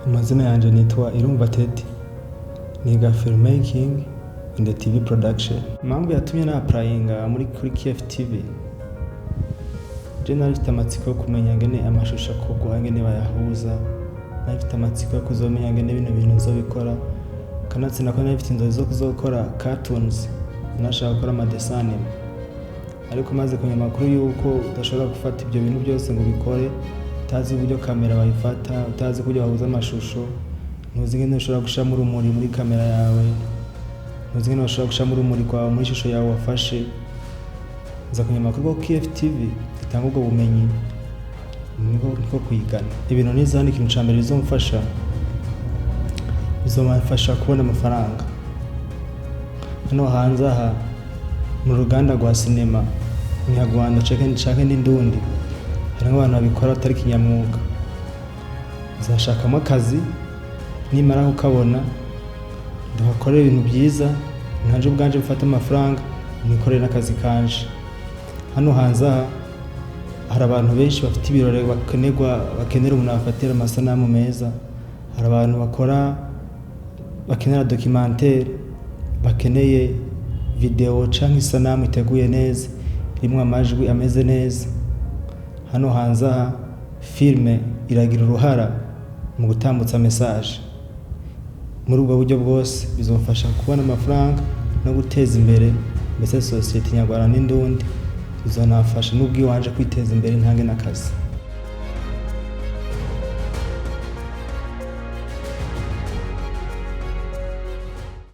Amazina yanjye nitwa Irumva Teddy, niga filmmaking and TV production. Impamvu yatumye na applyinga muri kuri KFTV, je nari mfite amatsiko yo kumenya ngene amashusho akorwa, ngene bayahuza. Nari mfite amatsiko yo kuzomenya ngene bino bintu nzobikora. Kanatsinda ko nari mfite inzozi zo kuzokora cartoons, nashaka gukora ama dessins animés. Ariko maze kumenya amakuru yuko udashobora gufata ibyo bintu byose ngo ubikore utazi uburyo kamera bayifata, utazi uburyo bahuza amashusho, ntuzi ingene ushobora gushiramo urumuri muri kamera yawe, ntuzi ingene ushobora gushiramo urumuri rwawe muri ishusho yawe wafashe. Nza kumenya amakuru ko KFTV itanga ubwo bumenyi, niko kuyigana. Ibintu nize hano, ikintu ca mbere bizomfasha, bizomfasha kubona amafaranga. Hano hanze aha mu ruganda rwa sinema nyarwanda canke n'indundi, harimwo abantu babikora atari kinyamwuga. Nzashakamo akazi, nimara kukabona ndahakorera ibintu byiza, nanje ubwanje mfate amafaranga nikorere n'akazi kanje. Hano hanze aha hari abantu benshi bafite ibirori bakenerwa, bakenera umuntu abafatira amasanamu meza. Hari abantu bakora bakenera documentaire, bakeneye video canke isanamu iteguye neza, irimwo amajwi ameze neza. Hano hanze aha filme iragira uruhara mu gutambutsa message. Muri ubwo buryo bwose bizofasha kubona amafaranga no guteza imbere mbese sosiyete nyarwanda n'indundi. Bizonafasha n'ubwiwanje kwiteza imbere, ntange n'akazi.